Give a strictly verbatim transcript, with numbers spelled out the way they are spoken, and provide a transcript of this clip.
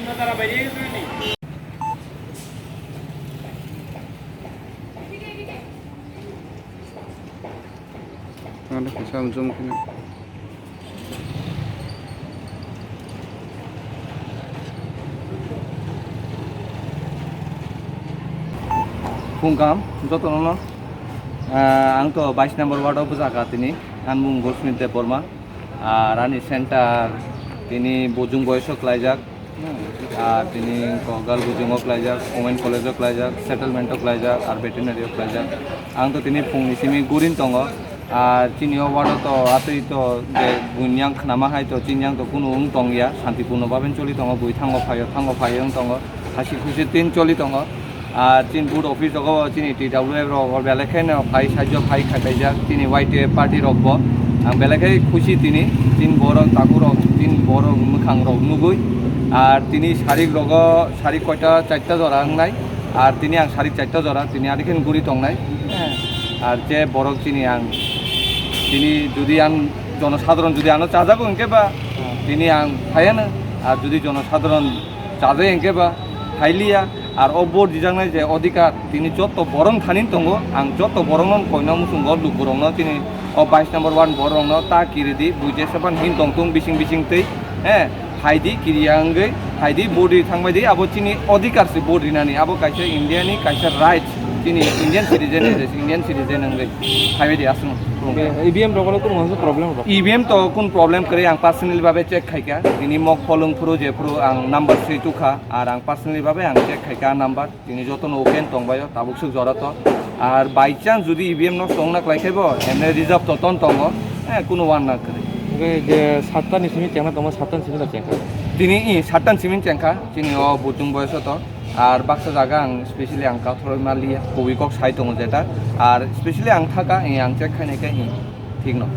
Ano kisa ang zoom kheno. Phungkam jotono no, ah, ang to bais number ward o bwsakha tini, ani mung Gosmit Debbarma, ar ani center tini Bojong Boyoso klaijak. Ah, tini Kokdal Bujungo klaijak, Women College o klaijak, Settlement o klaijak, ar Veterinary o klaijak. Ang to tini phungni simi gurin tongo. Ar chini o ward o to atwi to je buinyang khnama hai to chini yang to kunu wng tong ya, santipurno baben choli tongo, bui thango phaio, thango phaio wng tongo, hasi khusi tin choli tongo. Ar chini board office rogo chini T W F rok belai kheno phai saijo phai khaijak chini Y T F party rok bo. Ang belai khe khusi tini, chini borok takhuk rok, chini borok mwkhang rok nugui. Ar tini sarik rogo, sarik koita, charta jora wngnai. Ar tini ang sarik charta jora, tini ari khe guri tongnai. Ar je borok chini ang, tini jodi ang jonosadharon jodi ano chajago hwnkhe ba, tini ang phaiano. Ar jodi jonosadharon chajai hwnkhe ba phailiya. Ar o vote rijaknai je odhikar, tini joto borok thani tongo, ang joto borokno koina muchungo lukurokno, tini o bais number one borokno ta kiridi, buije sepan hin tongtung bising bising twi, he, phaidi kiriya wngwi, phaidi vote ri thangbaidi, abo chini odhikar se vote rinani, abo kaisa India ni kaisa rights, chini Indian citizen, Indian citizen wngwi phaibaidi aswk. E V M rok no tong problem rok. E V M to kun problem kwrwi, ang personally babe check khaikha, tini mok pholung phuru je phuru ang number swi tukha. Ar ang personally babe ang check khaikha number, tini jotono open tongbaio, tabuk swk jora to. Ar by chance jodi E V M nosto wngna kwlai khe bo, emne reserve to ton tongo, eh, kunu uanna kwrwi. Hwnkhe je satta ni simi chengna tongo, satta ni simi no chengkha. Tini i satta ni simi chengkha, chini o Bojong Boyoso to. Ar baksa jaga ang specially ang kathoroi ma liya, kubui kok sai tongo jeta. Ar specially ang thaka, i ang check khainai khe i thik no.